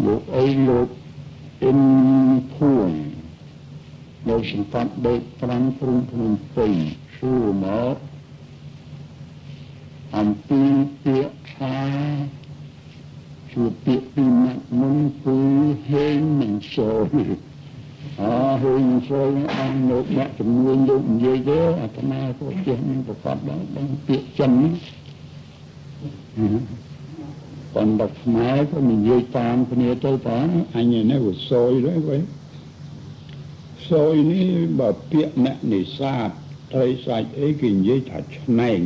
លោកអីលោកអ៊ិនភួងនៅសង្កាត់លេខ5ក្រុងភ្នំពេញសួរមកអំពីពាក្យថាជួបពាក្យពីម៉ាត់មុនគឺហេងនិងសូយអហេងសូយអស់លោកអ្នកជំនួញលោកនិយាយទេអាត្មាក៏ចេះនឹងប្រកបដែរដឹងពាក្យចិនប៉ុន្តែខ្មែរក៏និយាយតាមគ្នាទៅតើអញនេះវាសូយដែរវិញសូយនេះបើពាក្យអ្នកនេសាទត្រីសាច់អីគេនិយាយថាឆ្នែង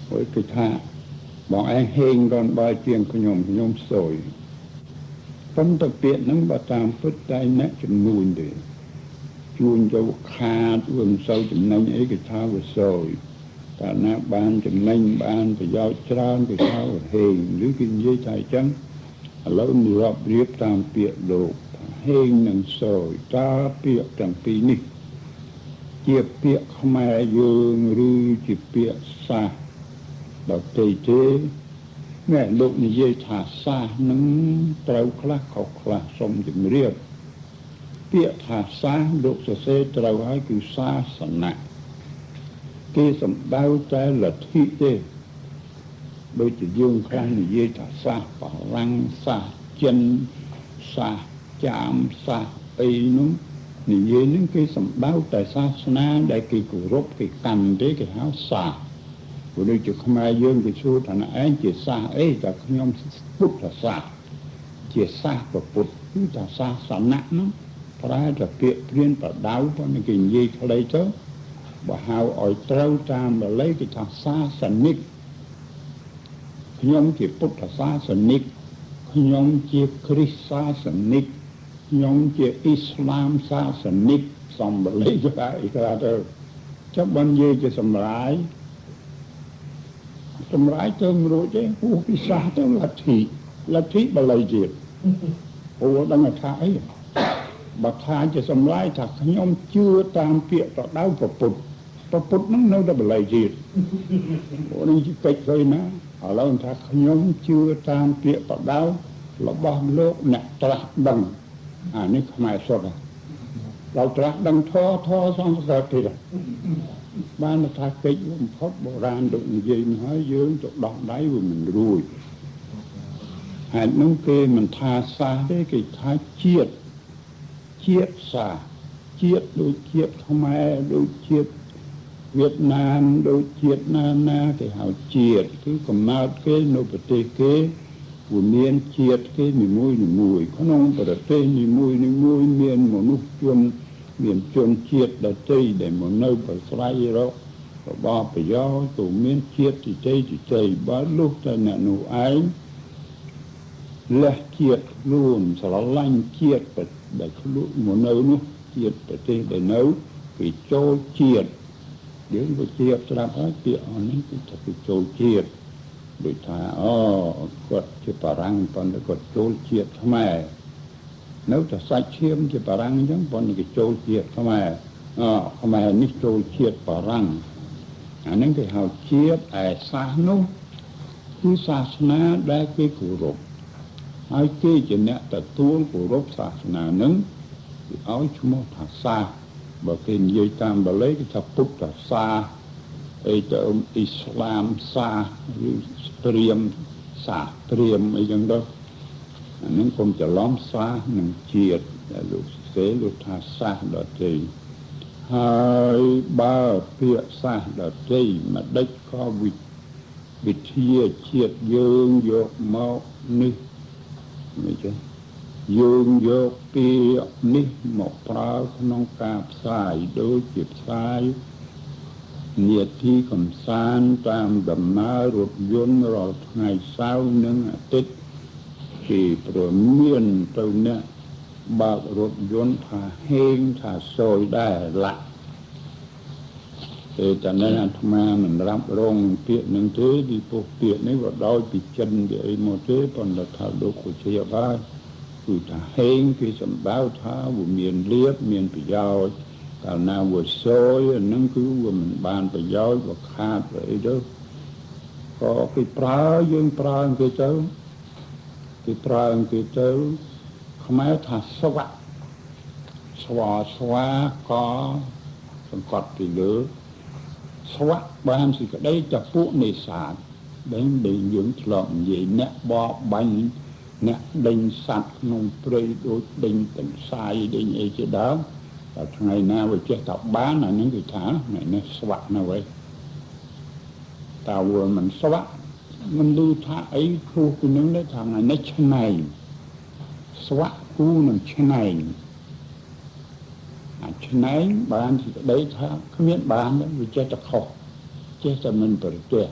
ហើយគេថាបងឯងហេងគាត់បើជាងខ្ញុំខ្ញុំសូយប៉ុន្តែពាក្យហ្នឹងបើតាមពិតតែអ្នកជំនួញទេជួញទៅខាតវាមិនសូវចំណេញអីគេថាវាសូយកាលណាបានចំណេញបានប្រយោជន៍ច្រើនគេថាវាហេងឬគេនិយាយថាអញ្ចឹងឥឡូវនិរាប់រៀបតាមពាក្យលោកថាហេងនិងសូយតើពាក្យទាំងពីរនេះជាពាក្យខ្មែរយើងឬជាពាក្យសាសដទៃទេណែលោកនិយាយថាសាសនឹងត្រូវខ្លះខុសខ្លះសូមជម្រាបពាក្យថាសាសលោកសរសេរត្រូវហើយគឺសាសនៈគេសំដៅតែលទ្ធិទេដូចជាយើងខ្លះនិយាយថាសាសបារាំងសាសចិនសាសចាមសាសអីនោះនិយាយនឹងគេសំដៅតែសាសនាដែលគេគោរពគេកាន់ទេគេហៅសាសព្រោះដូចជាខ្មែរយើងគេសួរថាឯងជាសាសអីតែខ្ញុំពុទ្ធសាសជាសាសពុទ្ធគឺថាសាសនៈនោះប្រែតែពាក្យព្រានបដៅប៉ុន្តែគេនិយាយខ្លីទៅបើហៅឲ្យត្រូវតាមបាលីគេថាសាសនិកខ្ញុំជាពុទ្ធសាសនិកខ្ញុំជាគ្រិស្តសាសនិកខ្ញុំជាអ៊ីស្លាមសាសនិកសំបាលីគេអីគេទៅចាប់បាននិយាយជាសម្រាយសម្រាយទៅមិនរួចទេពោះពិសាសទៅលទ្ធិលទ្ធិបាលីទៀតអូដឹងថាអីបើថាជាសម្លាយថាខ្ញុំជឿតាមពាក្យប្រដៅប្រពុតប្រពុតហ្នឹងនៅតែបាលីទៀតអូនេះកិច្ចឃើញណាឥឡូវថាខ្ញុំជឿតាមពាក្យប្រដៅរបស់លោកអ្នកត្រាស់ដឹងអានេះខ្មែរសុទ្ធដល់ត្រាស់ដឹងធរធរសង្សើទៀតបានថាកិច្ចបំផុតបុរាណលោកនិយាយមកហើយយើងទៅដោះដៃវាមិនរួចហេតុនោះគេមិនថាសាសទេគេថាជាតិជាតិសាសជាតិដូចជាតិខ្មែរដូចជាតិវៀតណាមដូចជាតិណាណាគេហៅជាតិគឺកំណើតគេនៅប្រទេសគេវាមានជាតិគេនីមួយនីមួយក្នុងប្រទេសនីមួយនីមួយមានមនុស្សជនមានជនជាតិដទៃដែលមកនៅប្រស្រ័យរករបស់ប្រយោជន៍ទៅមានជាតិទីទៃទីទៃបើលុះតែអ្នកនោះឯងលះជាតិខ្លួនស្រឡាញ់ជាតិដែលខ្លួនមកនៅនោះជាតិប្រទេសដែលនៅគេចូលជាតិយើងក៏ជាតិស្រាប់ហើយពាក្យអស់នេះគឺថាគេចូលជាតិដូចថាអូគាត់ជាបារាំងប៉ុន្តែគាត់ចូលជាតិខ្មែរនៅតែសាច់ឈាមជាបារាំងអញ្ចឹងប៉ុន្តែគេចូលជាតិខ្មែរអខ្មែរនេះចូលជាតិបារាំងអាហ្នឹងគេហៅជាតិឯសាសនោះគឺសាសនាដែលគេគោរពហើយគេជាអ្នកទទួលគោរពសាសនាហ្នឹងគេឲ្យឈ្មោះថាសាសបើគេនិយាយតាមបាលីគេថាពុទ្ធសាសអីទៅអ៊ីស្លាមសាសឬព្រាមសាសព្រាមអីចឹងទៅអានឹងកុំច្រឡំសាសនិងជាតិដែលលោកសេលោកថាសាសដទៃហើយបើពាក្យសាសដទៃម្ដេចក៏វិទ្យាជាតិយើងយកមកនេះមិនចេះយើងយកពាក្យនេះមកប្រើក្នុងការផ្សាយដូចជាផ្សាយនាទីកំសាន្តតាមដំណើររថយន្តរាល់ថ្ងៃសៅរ៍និងអាទិត្យគេព្រមានទៅអ្នកបើករថយន្តថាហេងថាសូយដែរលាក់ទេតែនេះអាត្មាមិនรับរងពាក្យនឹងទេពីព្រោះពាក្យនេះវាដោយពីចិនពីអីមកទេប៉ុន្តែថាលោកក៏ជ្រាបហើយគឺថាហេងគេសំដៅថាវាមានលៀបមានប្រយោជន៍កាលណាវាសូយអានឹងគឺវាមិនបានប្រយោជន៍វាខាតវាអីទៅក៏គេប្រើយើងប្រើគេទៅ គេប្រើគេទៅខ្មែរថាស្វាក់ស្វាស្វាកសង្កត់ពីលើស្វាក់បានសេចក្តីតែពួកនេសាទដែលយើងធ្លាប់និយាយអ្នកបរបាញ់អ្នកដេញសត្វក្នុងព្រៃដូចដេញកន្សាយដេញអីជាដើមតែថ្ងៃណាវាចេះតែបានអានឹងគេថាថ្ងៃនេះស្វាក់ណាស់វ៉េតើវាមិនស្វាក់មិនឮថាអីគ្រូពីនឹងទេថាថ្ងៃនេះឆ្នែងស្វាក់គូនឹងឆ្នែងអាឆ្នែងបានសេចក្តីថាគ្មានបានវាចេះតែខុសចេះតែមិនប្រទះ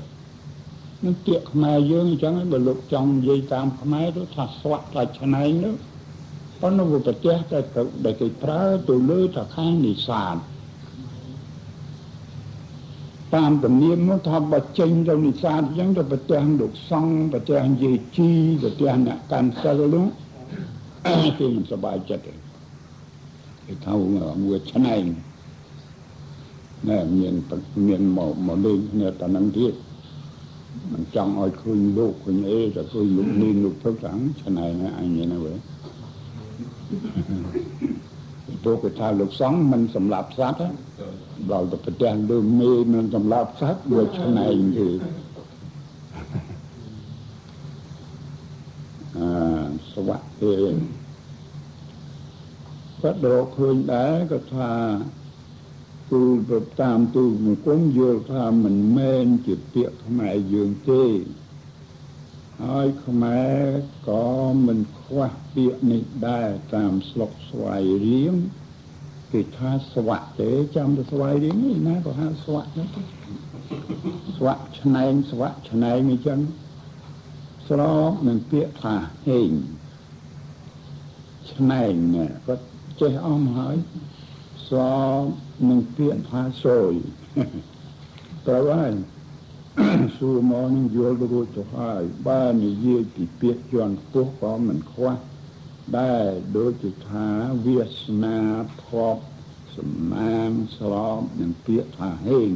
នឹងពាក្យខ្មែរយើងអញ្ចឹងបើលោកចង់និយាយតាមខ្មែរទៅថាស្វាក់ថាឆ្នែងនោះប៉ុន្តែវាប្រទះតែដែលគេប្រើទៅលើថាខាងនេសាទតាមទំនៀមនោះថាបើចេញទៅនេសាទអញ្ចឹងទៅប្រទះលោកសង្ឃប្រទះយាយជីប្រទះអ្នកកាន់សិលនោះគេមិនសប្បាយចិត្តទេគេថាមួយឆ្នែងណែមានមកលេងគ្នាតែនឹងទៀតមិនចង់ឲ្យឃើញលោកឃើញអីតែឃើញលោកនេះលោកព្រឹកហ្នឹងឆ្នែងអញនេះណាវិញទោះគេថាលោកសង្ឃមិនសម្លាប់សត្វដល់ទៅប្រទះលើមេមិនសម្លាប់សត្វវាឆ្នែងទេស្វាក់ទេគាត់រកឃើញដែរគាត់ថាគឺទៅតាមទូមង្គមយល់ថាមិនមែនជាពាក្យខ្មែរយើងទេហើយខ្មែរក៏មិនខ្វះពាក្យនេះដែរតាមស្លុកស្វាយរៀងគេថាស្វាក់ទេចាំទៅស្វាយរៀងនេះណាក៏ហៅស្វាក់ដែរស្វាក់ឆ្នែងស្វាក់ឆ្នែងអញ្ចឹងស្របនឹងពាក្យថាហេងឆ្នែងគាត់ចេះអមហើយស្របនឹងពាក្យថាសយត្រូវហើយសួរមកនឹងយល់រួចទៅហើយបើនិយាយពីពាក្យជាន់ខ្ពស់ក៏មិនខ្វះដែរដូចជាថាវាសនាភពសំណាងស្របនឹងពាក្យថាហេង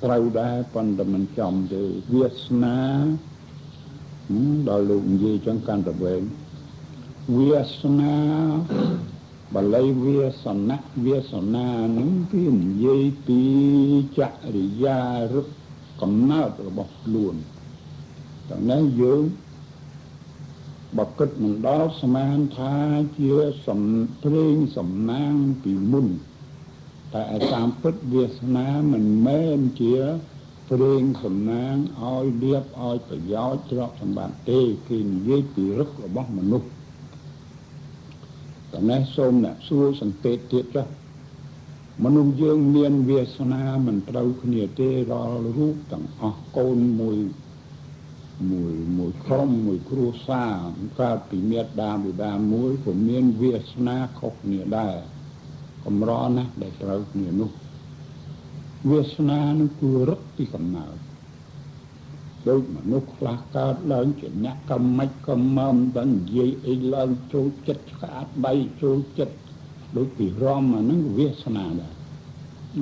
ត្រូវដែរប៉ុន្តែមិនចំទេវាសនាដល់លោកនិយាយចឹងកាន់តែវែងវាសនាបាលីវាសនៈវាសនានឹងវានិយាយពីចរិយារឹកកំណើតរបស់ខ្លួនតើនេះយើងបើគិតមិនដល់ស្មានថាជាសំព្រេងសំណាងពីមុនតែតាមពិតវាសនាមិនមែនជាព្រេងសំណាងឲ្យលៀបឲ្យប្រយោជន៍ទ្រព្យសម្បត្តិទេគេនិយាយពីរឹករបស់មនុស្សតនេះសូមអ្នកសួរសង្កេតទៀតចុះមនុស្សយើងមានវាសនាមិនត្រូវគ្នាទេរាល់រូបទាំងអស់កូនមួយមួយក្រុមមួយគ្រួសារកើតពីមេដាបិតាមួយក៏មានវាសនាខុសគ្នាដែរកម្រណាស់ដែលត្រូវគ្នានោះវាសនានោះគឺរឹកពីកំណើតដូចមនុស្សខ្លះកើតឡើងជាអ្នកកម្មមិនកម្មមដល់និយាយអីឡើងចូលចិត្តឆ្កាដៃចូលចិត្តដូចពីរំអាហ្នឹងវាសនាដែរ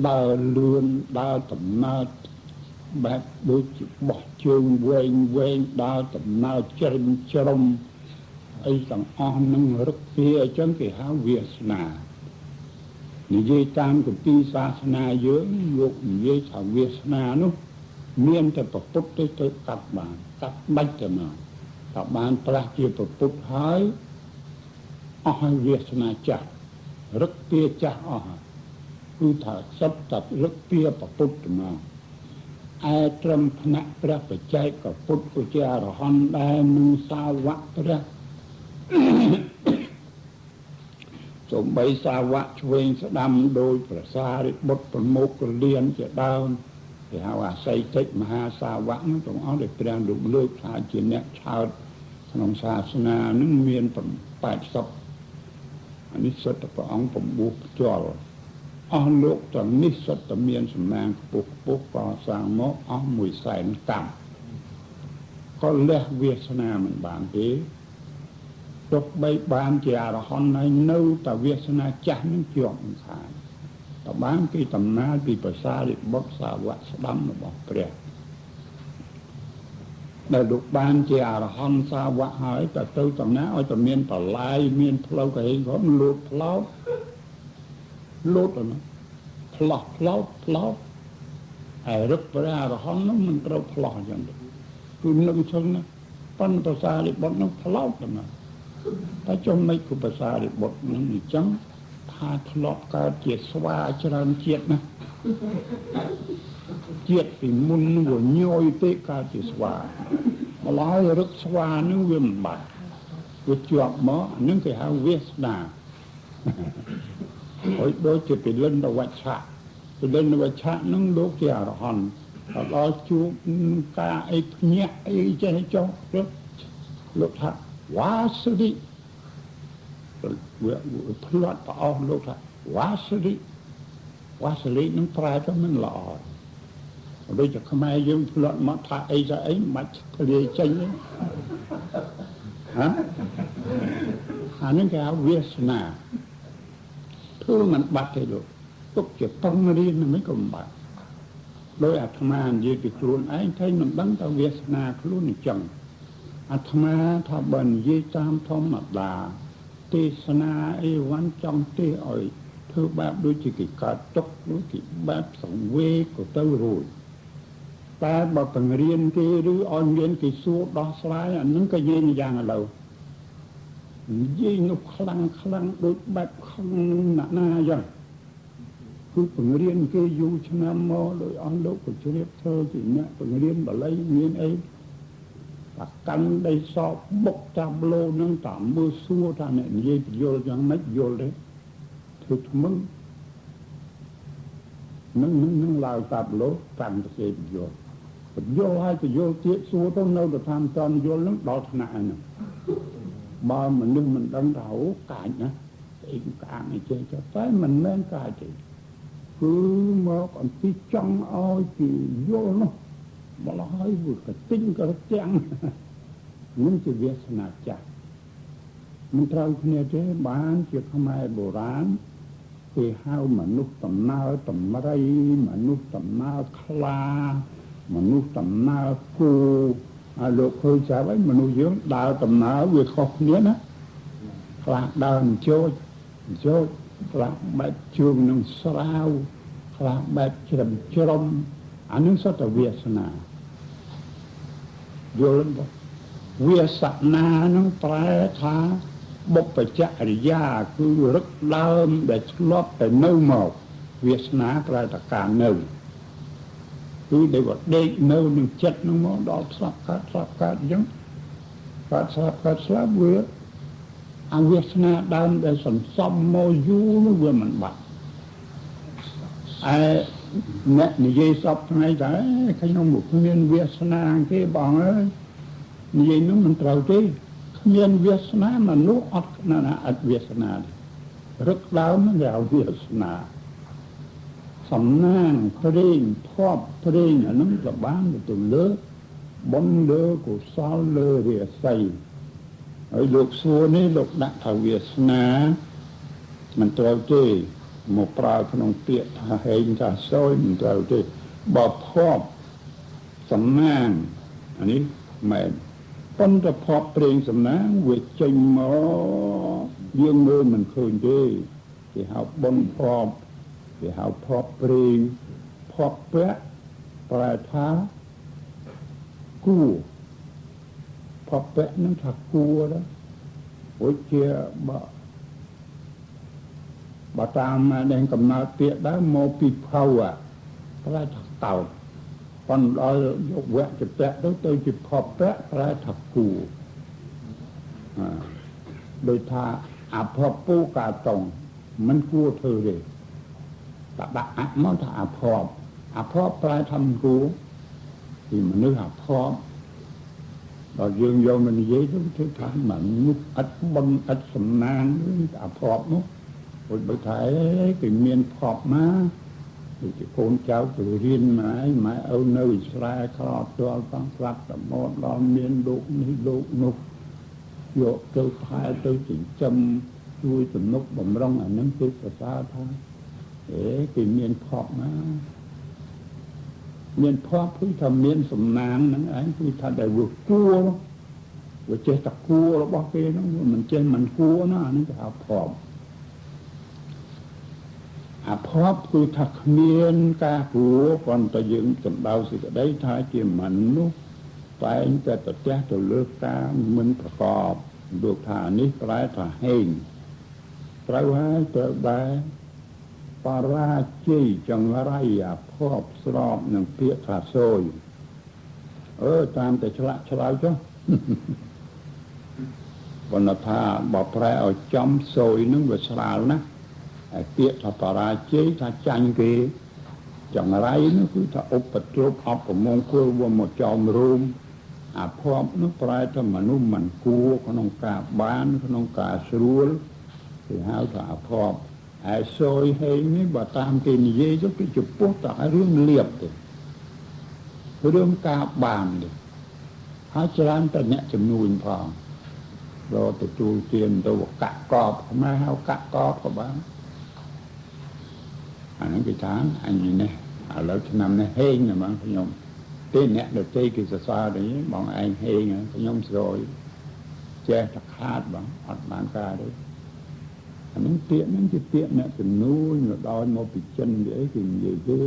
ដើរលឿនដើរដំណើរបែបដូចជាបោះជើងវែងវែងដើរដំណើរជ្រិញជ្រុំអីទាំងអស់នឹងរឹកពីអញ្ចឹងគេហៅវាសនានិយាយតាមគម្ពីរសាសនាយើងលោកនិយាយថាវាសនានោះមានតែប្រពុតទៅទៅកាត់បានកាត់ដាច់ទៅមកតែបានត្រាស់ជាប្រពុតហើយអស់ហើយវាសនាចាស់រឹកពីចាស់អស់គឺថាសិតតែរឹកពីប្រពុតទៅមកឯត្រឹមថ្នាក់ព្រះបច្ចេកពុទ្ធក៏ជាអរហន្តដែរនឹងសាវកព្រះសូម្បីសាវកឆ្វេងស្ដាំដោយព្រះសារីបុត្រប្រមុខកលៀនជាដើមគេហៅអាសីតិមហាសាវកនោះទាំងអស់ដែលព្រះលោកលើកថាជាអ្នកឆើតក្នុងសាសនានឹងមាន80អានេះសុទ្ធតែព្រះអង្គពំបួសផ្ទាល់អស់លោកទាំងនេះសុទ្ធតែមានសំណាងខ្ពស់ខ្ពស់កសាងមកអស់1សែនកម្មក៏លះវាសនាមិនបានទេទោះបីបានជាអរហន្តហើយនៅតែវាសនាចាស់នឹងជាប់មិនខានតបានគេតំណាលពីភាសារិបុត្រសាវកស្ដាំរបស់ព្រះ ដែលលោកបានជាអរហន្តសាវកហើយតែទៅតំណាឲ្យតែមានបលាយមានផ្លូវកហេងផងលូតផ្លោតលូតទៅផ្លោះផ្លោតផ្លោតហើយរឹកព្រះអរហន្តនោះមិនត្រូវផ្លោះអញ្ចឹងទេគឺនឹងឈឹងណាប៉ុន្តែសារិបុត្រនោះផ្លោតទៅណាតែចុះមិនគឺភាសារិបុត្រនឹងអញ្ចឹងថាធ្លាប់កើតជាស្វាច្រើនជាតិណាជាតិពីមុននោះវាញយពេកកើតជាស្វាម្ល៉េះរឹកស្វានឹងវាមិនបាត់វាជាប់មកអានឹងគេហៅវាសនាហើយដូចជាពិលិនវច្ឆៈពិលិនវច្ឆៈនឹងលោកជាអរហន្តដល់ជួបការអីភ្ញាក់អីចេះចុះលោកថាវាសរិវាផ្លាត់ប្រអស់លោកថាវាសរិវាសរិនឹងប្រែទៅមិនល្អដូចជាខ្មែរយើងផ្លាត់មកថាអីថាអីមិនបាច់ធ្លាយចេញទេហ៎អានឹងគេហៅវាសនាធ្វើមិនបាត់ទេលោកទុកជាពឹងរៀនមិនក៏មិនបាត់ដោយអាត្មានិយាយពីខ្លួនឯងthấyមិនដឹងថាវាសនាខ្លួនអញ្ចឹងអាត្មាថាបើនិយាយតាមធម្មតាទេសនាអីវ៉ាន់ចង់ទេឲ្យធ្វើបែបដូចជាគេកើតទុកដូចគេបែបសង្វេគក៏ទៅរួចតែបើបង្រៀនគេឬឲ្យមានគេសួរដោះស្រាយអានឹងក៏និយាយយ៉ាងឥឡូវនិយាយនោះខ្លាំងខ្លាំងដូចបែបខឹងណាស់ណាអញ្ចឹងគឺបង្រៀនគេយូរឆ្នាំមកដោយអស់លោកក៏ជ្រាបធ្វើជាអ្នកបង្រៀនបាលីមានអីតាកាន់ដីសបបុកតាមឡូនឹងតាមមើលសួរថាអ្នកនិយាយពយល់យ៉ាងម៉េចយល់ទេធ្វើថ្មឹងនឹងនឹងឡើងតាមឡូតាំងទៅគេពយល់ពយល់ហើយពយល់ទៀតសួរទៅនៅទៅតាមតនយល់នឹងដល់ថ្នាក់ហ្នឹងបើមនុស្សមិនដឹងថាអូកាចណាអីក្អាងអីចេះចុះតែមិនមែនកាចទេគឺមកអំពីចង់ឲ្យគេយល់នោះម្ល៉េះហើយវាកទិញក៏ទាំងនឹងជាវាសនាចាស់មិនត្រូវគ្នាទេបានជាខ្មែរបុរាណគេហៅមនុស្សដំណើរតម្រៃមនុស្សដំណើរខ្លាមនុស្សដំណើរគោហើយលោកឃើញស្រាប់ហើយមនុស្សយើងដើរដំណើរវាខុសគ្នាណាខ្លះដើរអញ្ជោចអញ្ជោចខ្លះបែបជើងនឹងស្រាវខ្លះបែបជ្រឹមជ្រុំអានឹងសុទ្ធតែវាសនាយល់ទេវាសនានឹងប្រែថាបុព្វចរិយាគឺរឹកដើមដែលធ្លាប់តែនៅមកវាសនាប្រែថាការនៅគឺដែលវាដេកនៅនឹងចិត្តនឹងមកដល់ស្លាប់កើតស្លាប់កើតអញ្ចឹងកើតស្លាប់កើតស្លាប់វាអាវាសនាដើមដែលសន្សំមកយូរនោះវាមិនបាត់ឯអ្នកនិយាយសពថ្ងៃតែខ្ញុំមកគ្មានវាសនាគេបងអើយនិយាយនោះមិនត្រូវទេគ្មានវាសនាមនុស្សអត់ណាអត់វាសនាទេរឹកដើមគេហៅវាសនាសំណាងព្រេងភពព្រេងអានោះក៏បានទៅលើបុណ្យលើកុសលលើរាសីហើយលោកសួរនេះលោកដាក់ថាវាសនាមិនត្រូវទេមកប្រើក្នុងពាក្យថាហេងថាសយមិនត្រូវទេបើភពសំណាងអានេះមែនប៉ុន្តែភពព្រេងសំណាងវាចេញមកយើងមើលមិនឃើញទេគេហៅបុណ្យភពគេហៅភពព្រេងភពពៈប្រែថាគួរភពពៈនឹងថាគួរដែរព្រោះជាបើតាមដែលកំណើតពាក្យដែរមកពីភៅប្រែថាតោតប៉ុន្តែដល់យកវៈជាពៈទៅជាភពពៈប្រែថាគួរដោយថាអភពពូកាតងមិនគួរធ្វើទេតែដាក់អមកថាអភពអភពប្រែថាមិនគួរពីមនុស្សអភពដល់យើងយកមកនិយាយទៅគឺថាមនុស្សអត់បុណ្យអត់សំណាងអភពនោះព្រោះបើថាគេមានភពមកដូចជាកូនចៅទៅរៀនម៉ែម៉ែឪនៅអ៊ីស្រាអែលក្រទាល់ផងស្រាប់តែមកដល់មានលោកនេះលោកនោះយកទៅថែទៅចិញ្ចឹមជួយទំនុកបំរុងអានឹងគឺប្រសើរថាអេគេមានភពមក មានភ័ព្វគឺថាមានសំណាងហ្នឹងឯងគឺថាដែលវាគួរវាចេះតែគួររបស់គេហ្នឹងមិនចេះមិនគួរណាអានេះគេហៅភ័ព្វអាភ័ព្វគឺថាគ្មានការគួរប៉ុន្តែយើងសម្ដៅសេចក្តីថាជាមនុស្សតែងតែប្រទះទៅលើការមិនប្រកបលោកថានេះប្រែថាហេងត្រូវហើយត្រូវដែរបរាជ័យចង្រៃអាភ័ព្វស្របនឹងពាក្យថាសួយតាមតែឆ្លាក់ឆ្លើយចុះប៉ុន្តែថាបើប្រែឲ្យចំសួយនឹងវាស្រាលណាស់ហើយពាក្យថាបរាជ័យថាចាញ់គេចង្រៃនោះគឺថាឧបទ្រពអពមង្គលវាមកចោមរួមអាភ័ព្វនោះប្រែថាមនុស្សមិនគួរក្នុងការបានក្នុងការស្រួលគេហៅថាអាភ័ព្វហើយសួយហេងនេះបើតាមគេនិយាយទៅគេចំពោះតែរឿងលៀបទេរឿងការបានទេហើយច្រើនតែអ្នកជំនួញផងរកទទួលទានទៅកាក់កបខ្មែរហៅកាក់កបក៏បានអាហ្នឹងគេថាអញនេះឥឡូវឆ្នាំនេះហេងណាបងខ្ញុំទេអ្នកដទៃគេសរសើរទេបងឯងហេងខ្ញុំស្រួយចេះតែខាតបងអត់បានការទេអាហ្នឹងពាក្យហ្នឹងជាពាក្យអ្នកជំនួញដល់មកពីចិនពីអីគេនិយាយទេ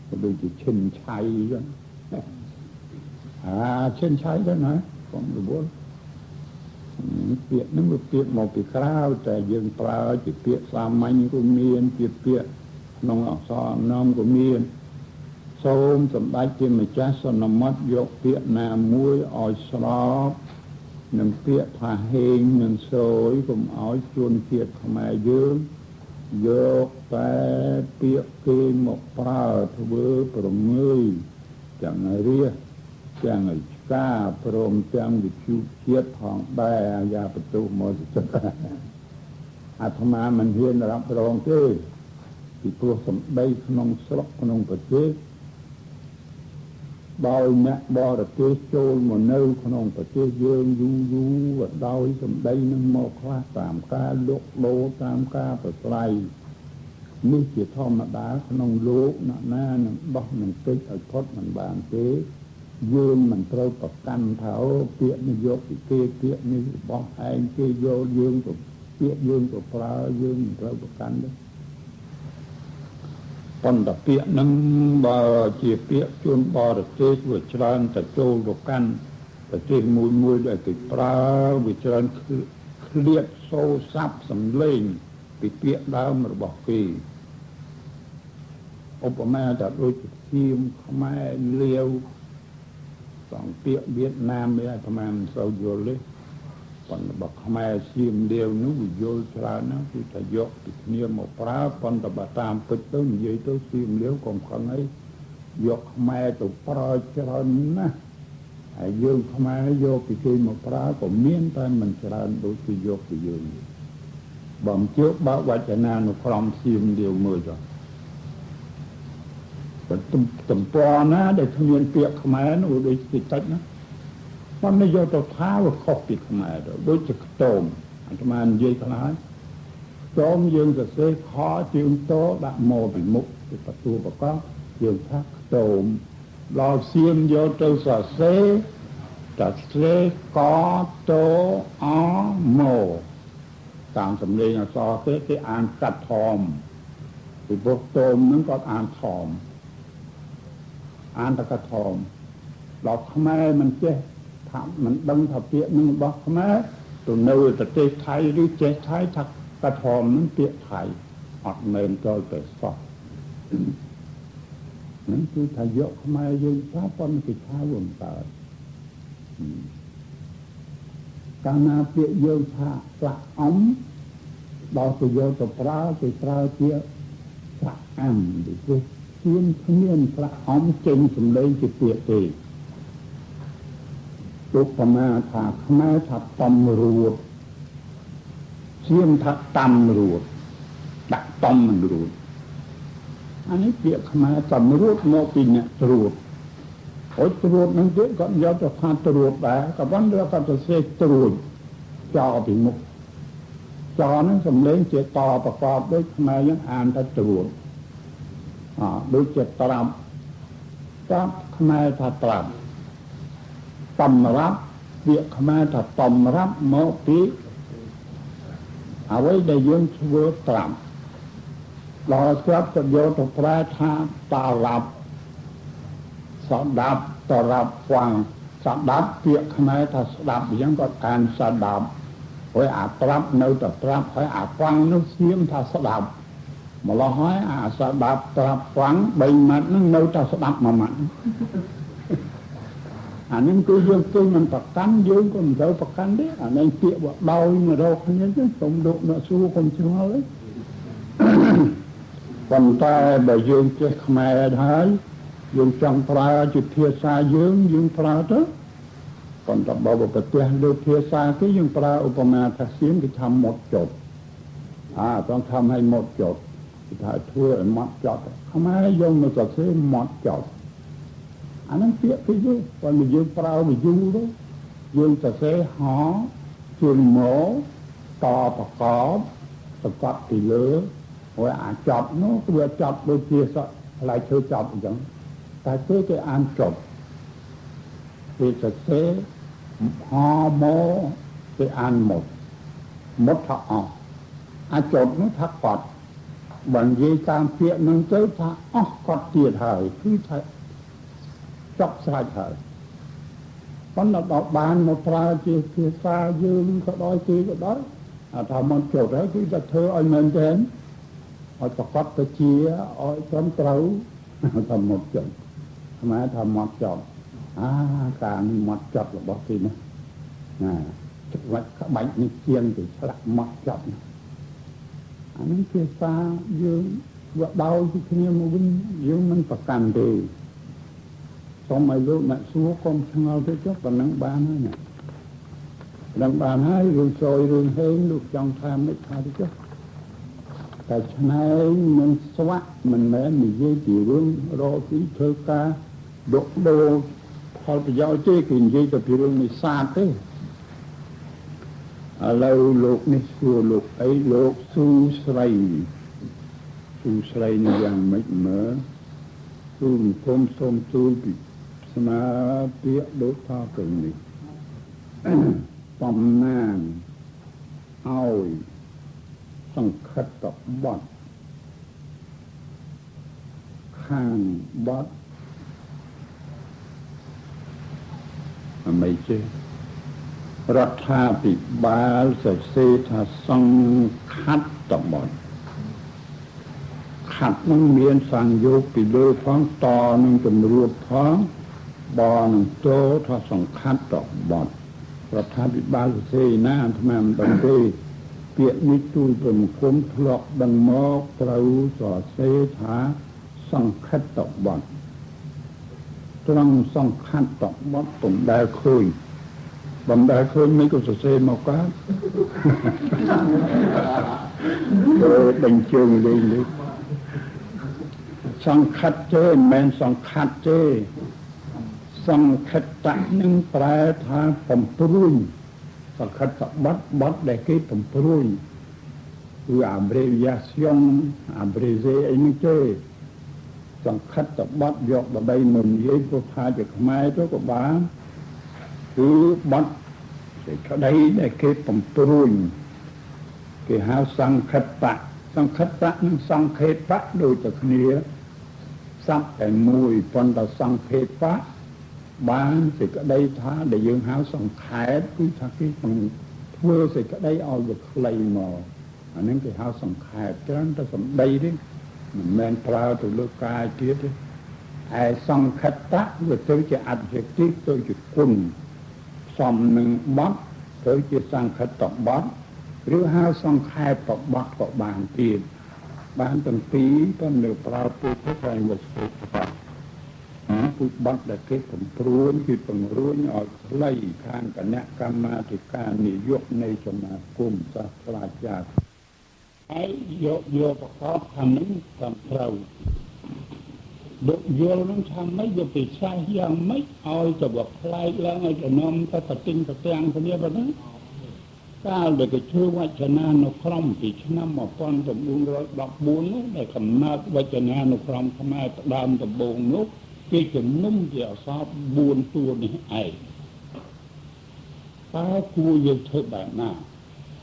ក៏ដូចជាឈិនឆៃចឹងអាឈិនឆៃទៅណាកុំរវល់ពាក្យហ្នឹងវាពាក្យមកពីក្រៅតែយើងប្រើជាពាក្យសាមញ្ញក៏មានជាពាក្យក្នុងអក្សរនំក៏មានសូមសម្ដេចជាម្ចាស់សន្មត់យកពាក្យណាមួយឲ្យស្របនឹងពាក្យថាហេងនិងសួយកុំឲ្យជួនជាតិខ្មែរយើងយកតែពាក្យគេមកប្រើធ្វើប្រងើយទាំងរាជទាំងឯការព្រមទាំងវិទ្យុជាតិផងដែរអាយ៉ាបន្ទោសមកចិត្តអាត្មាមិនហ៊ានรับรองទេពីព្រោះសម្ដីក្នុងស្រុកក្នុងប្រទេសដោយអ្នកបរទេសចូលមកនៅក្នុងប្រទេសយើងយូរយូរដោយសម្ដីនឹងមកខ្លះតាមការលក់ដូរតាមការប្រស្រ័យនេះជាធម្មតាក្នុងលោកអ្នកណានឹងដោះនឹងពេចឲ្យផុតមិនបានទេយើងមិនត្រូវប្រកាន់ថាអូពាក្យនេះយកពីគេពាក្យនេះរបស់ឯងគេយកយើងក៏ពាក្យយើងក៏ប្រើយើងមិនត្រូវប្រកាន់ទេប៉ុន្តែពាក្យហ្នឹងបើជាពាក្យជនបរទេសវាច្រើនតែចូលទៅកាន់ប្រទេសមួយមួយដែលគេប្រើវាច្រើនឃ្លាតសូរស័ព្ទសំឡេងពីពាក្យដើមរបស់គេឧបមាថាដូចជាសៀមខ្មែរលាវសងពាក្យវៀតណាមឯអាត្មាមិនសូវយល់ទេប៉ុន្តែបើខ្មែរសៀមលាវនោះវាយល់ច្រើនណាស់គឺថាយកពីគ្នាមកប្រើប៉ុន្តែបើតាមពិតទៅនិយាយទៅសៀមលាវកុំខឹងអីយកខ្មែរទៅប្រើច្រើនណាស់ហើយយើងខ្មែរយកពីគេមកប្រើក៏មានតែមិនច្រើនដូចគេយកពីយើងបើមិនជឿបើកវចនានុក្រមសៀមលាវមើលចុះទំព័រណាដែលគ្មានពាក្យខ្មែរនោះដូចតិចណាប៉ុន្តែយកទៅថាវាខុសពីខ្មែរទៅដូចជាខ្ទមអាត្មានិយាយខ្លះខ្ទមយើងសរសេរខជើងតដាក់មកពីមុខពីបន្ទួប្រកបយើងថាខ្ទមដល់សៀមយកទៅសរសេរតែសេកតអមតាមសំឡេងអក្សរគេគេអានកាត់ថមពីព្រោះតមហ្នឹងគាត់អានថមអានតែកាត់ថមដល់ខ្មែរមិនចេះថាមិនដឹងថាពាក្យនឹងរបស់ខ្មែរទៅនៅប្រទេសថៃឬចេះថៃថាកាត់ថមនឹងពាក្យថៃអត់មែនចូលទៅសោះហ្នឹងគឺថាយកខ្មែរយើងថាប៉ុន្តែគេថាវាមិនកើតកាលណាពាក្យយើងថាស្លាក់អំដល់ទៅយកទៅប្រើគេប្រើជាស្លាក់អាំពីព្រោះសៀមគ្មានស្លាក់អំចេញសំឡេងជាពាក្យទេឧបមាថាខ្មែរថាតំរួតសៀមថាតំរួតដាក់តំមិនរួតអានេះពាក្យខ្មែរតំរួតមកពីអ្នកត្រួតហើយត្រួតនឹងទៀតគាត់យកទៅថាត្រួតដែរក៏ប៉ុន្តែគាត់ទៅសេត្រួតចោលពីមុខចោលហ្នឹងសំឡេងជាតប្រកបដូចខ្មែរយើងអានថាត្រួត ដូចជាត្រាប់ត្រាប់ខ្មែរថាត្រាប់តម្រាប់ពាក្យខ្មែរថាតម្រាប់មកពីអ្វីដែលយើងធ្វើត្រាប់ដល់ស្រាប់ក៏យកទៅប្រែថាតារាប់ស្ដាប់តរាប់ហ្វាំងស្ដាប់ពាក្យខ្មែរថាស្ដាប់អញ្ចឹងក៏អានស្ដាប់ហើយអាត្រាប់នៅតែត្រាប់ហើយអាហ្វាំងនោះសៀមថាស្ដាប់ម្ល៉េះហើយអាស្ដាប់ត្រាប់ហ្វាំង3ម៉ាត់ហ្នឹងនៅតែស្ដាប់មួយម៉ាត់អានេះគឺយើងគឺមិនប្រកាន់យើងក៏មិនត្រូវប្រកាន់ទេអានេះពាក្យបដោយមករកគ្នាទេសូមលោកអ្នកសួរកុំឆ្ងល់ទេប៉ុន្តែបើយើងចេះខ្មែរហើយយើងចង់ប្រើជាភាសាយើងយើងប្រើទៅប៉ុន្តែបើប្រទេសលើភាសាគេយើងប្រើឧបមាថាសៀមគេថាម៉ត់ចត់ចង់ធ្វើឲ្យម៉ត់ចត់គេថាធ្វើឲ្យម៉ត់ចត់ខ្មែរយើងមកសរសេរម៉ត់ចត់អាហ្នឹងពាក្យគេយល់ប៉ុន្តែយើងប្រើវាយូរទៅយើងសរសេរហជើងមកតប្រកបសកត់ពីលើហើយអាចប់នោះវាចប់ដូចជាសក់ផ្លែឈើចប់អញ្ចឹងតែគេអានចប់គេសរសេរហមកគេអានមកមកថាអស់អាចប់នោះថាកត់បើនិយាយតាមពាក្យនឹងទៅថាអស់កត់ទៀតហើយគឺថាចប់ស្រេចហើយប៉ុន្តែដល់បានមកប្រើជាភាសាយើងក៏ដោយគេក៏ដោយថាមកចប់ហើយគឺថាធ្វើឲ្យមែនទែនឲ្យប្រកបទៅជាឲ្យត្រឹមត្រូវថាមកចប់ខ្មែរថាមកចប់ការនេះមកចប់របស់គេណាណាក្បាច់នេះជាងទៅឆ្លាក់មកចប់អានេះភាសាយើងវាដោយពីគ្នាមកវិញយើងមិនប្រកាន់ទេសូមឲ្យលោកអ្នកសួរកុំឆ្ងល់ទេចុះប៉ុណ្ណឹងបានហើយណាប៉ុណ្ណឹងបានហើយរឿងសយរឿងហេងលោកចង់ថាមិនថាទេចុះតែឆ្នែងនឹងស្វាក់មិនមែននិយាយពីរឿងរកស៊ីធ្វើការដកដូរផលប្រយោជន៍ទេគឺនិយាយតែពីរឿងនេសាទទេឥឡូវលោកនេះសួរលោកអីលោកស៊ូស្រីស៊ូស្រីនេះយ៉ាងម៉េចមើលទូលគុំសូមទូលពីស្នើពាក្យដូចថាទៅនេះតំណាងឲ្យសង្ខិតបទខាងបទអមេចេរដ្ឋាភិបាលសរសេរថាសង្ខិតបទខាត់នឹងមានសង្យោគពីលើផងតនឹងជំរួតផងបនឹងតោថាសង្ខិតបទរដ្ឋាភិបាលសរសេរណាអាត្មាមិនដឹងទេពាក្យនេះទូលប្រមគុំធ្លាប់ដឹងមកត្រូវសរសេរថាសង្ខិតបទត្រង់សង្ខិតបទពុំដែលឃើញបំដែលឃើញមិនក៏សរសេរមកកើតដេញជើងលេងនេះសង្ខិតទេមិនមែនសង្ខិតទេសង្ខិតតនឹងប្រែថាបំព្រួញសង្ខិតបទបទដែលគេបំព្រួញគឺ abréviation abrégé អីនេះទេសង្ខិតបទយកដើម្បីមកនិយាយព្រោះថាជាខ្មែរទៅក៏បានគឺបទសេចក្តីដែលគេបំព្រួញគេហៅសង្ខិតតសង្ខិតតនិងសង្ខេបៈដូចតែគ្នាស័ព្ទតែមួយប៉ុន្តែសង្ខេបៈបានសេចក្តីថាដែលយើងហៅសង្ខេបគឺថាគេធ្វើសេចក្តីឲ្យវាខ្លីមកអានេះគេហៅសង្ខេបច្រើនតែសម្ដីទេមិនមែនប្រើទៅលើកាយទៀតទេឯសង្ខិតៈវាទៅជា adjective ទៅជាគុណផ្សំនឹងបទទៅជាសង្ខិតបទឬហៅសង្ខេបបទក៏បានទៀតបានទាំងពីរប៉ុន្តែប្រើពុទ្ធតែវាស្គាល់បាត់ពុទ្ធបទដែលគេបំព្រួនគេពង្រួញឲ្យខ្លីខាងគណៈកម្មាធិការនាយកនៃសមាគមសាស្ត្រាចារ្យហើយយកយកប្រកបខាងនេះតាមត្រូវលោកយល់នឹងថាម៉េចវាពិសេសយ៉ាងម៉េចឲ្យទៅវាប្លែកឡើងឲ្យចំណំទៅប្រទិញប្រទាំងគ្នាប៉ុណ្ណា កាលដែលគេធ្វើវចនានុក្រមពីឆ្នាំ1914នោះដែលកំណើតវចនានុក្រមខ្មែរផ្ដើមដំបូងនោះគេជំនុំជាអក្សរ4តួនេះឯងតើគួរយើងធ្វើបែបណា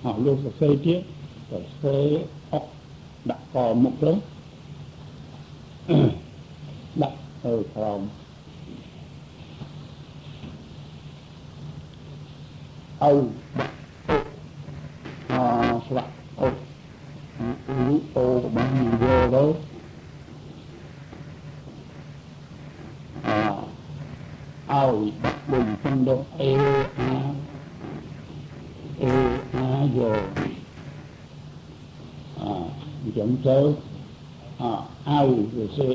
អស់លោកសរសេរទៀតសរសេរអុកដាក់កមុខទៅដាក់ទៅក្រោមអៅអស្រាក់អុកលូអូបានយកទៅអោដាក់បុញចឹងដល់អេអាអេអាយកអញ្ចឹងទៅអៅទៅសេ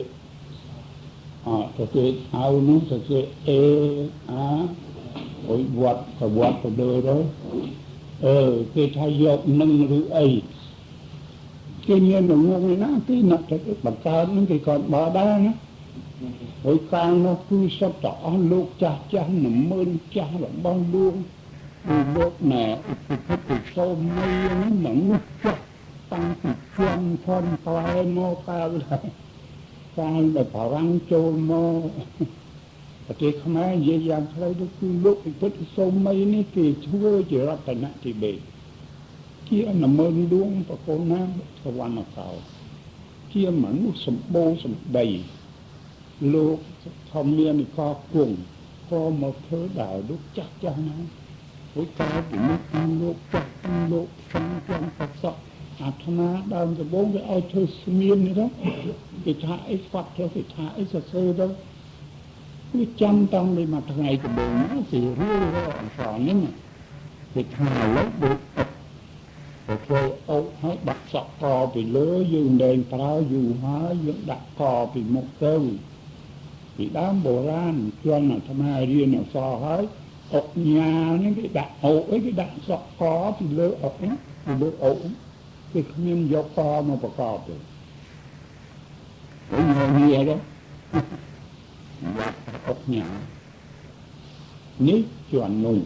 ទៅសេអៅនោះទៅសេអេអាអុយវត្តក៏វត្តទៅលើទៅគេថាយកនឹងឬអីគេមានងងណាគេណាត់ទៅបង្កើតនឹងគេគាត់បើដែរណាហើយកាលនោះគឺសុទ្ធតែអស់លោកចាស់ចាស់នម៉ឺនចាស់របស់លោកលោកណែឧបពុទ្ធសូមីហ្នឹងមនុស្សចាស់តាំងពីជួនផនផ្លែមកកាលកាលដែលបារាំងចូលមកប្រទេសខ្មែរនិយាយយ៉ាងខ្លីទៅគឺលោកពិពុទ្ធសូមីនេះគេធ្វើជារតនធិបេតជានម៉ឺនដួងប្រកូនណាសវណ្ណកោជាមនុស្សសម្បូរសម្ដីលោកធម្មានិកគង់ក៏មកធ្វើដែរលោកចាស់ចាស់ណាព្រោះកាលពីនោះលោកចាស់លោកចង់ចង់ប្រសក់អាត្មាដើមដំបូងគេឲ្យធ្វើស្មៀននេះទៅគេថាអីស្វាត់ទៅគេថាអីសរសេរទៅគឺចាំតាំងពីមួយថ្ងៃដំបូងគេរៀបរកអក្សរនេះគេថាលោកដូចអុកទៅធ្វើអុកហើយបាក់សក់កពីលើយើងលែងប្រើយូរហើយយើងដាក់កពីមុខទៅពីដើមបុរាណជនអាត្មារៀនអក្សរហើយអុកញ៉ានេះគេដាក់អុកអីគេដាក់សក់កពីលើអុកនេះពីលើអុកគេគ្មានយកកមកប្រកបទេអូយងាយទៅអុកញ៉ានេះជាន់នោះ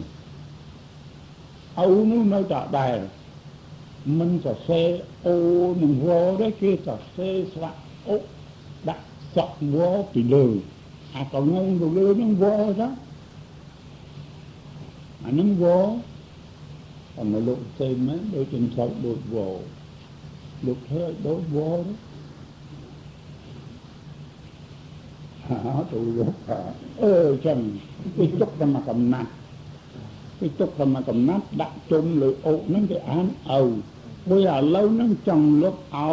ឪនោះនៅតែដែរមិនសរសេរអូនឹងវទេគេសរសេរស្លាកអុកដាក់សក់វពីលើអាកងងទៅលើនឹងវចាអានឹងវតែមកលោកសេមែនដូចចិនឆៅដូចវលោកធ្វើឲ្យដូចវហាទៅលោកថាចឹងគេទុកតែមកកំណាត់គេទុកតែមកកំណាត់ដាក់ជុំលើអុកហ្នឹងគេអានឪព្រោះឥឡូវហ្នឹងចង់លុបអោ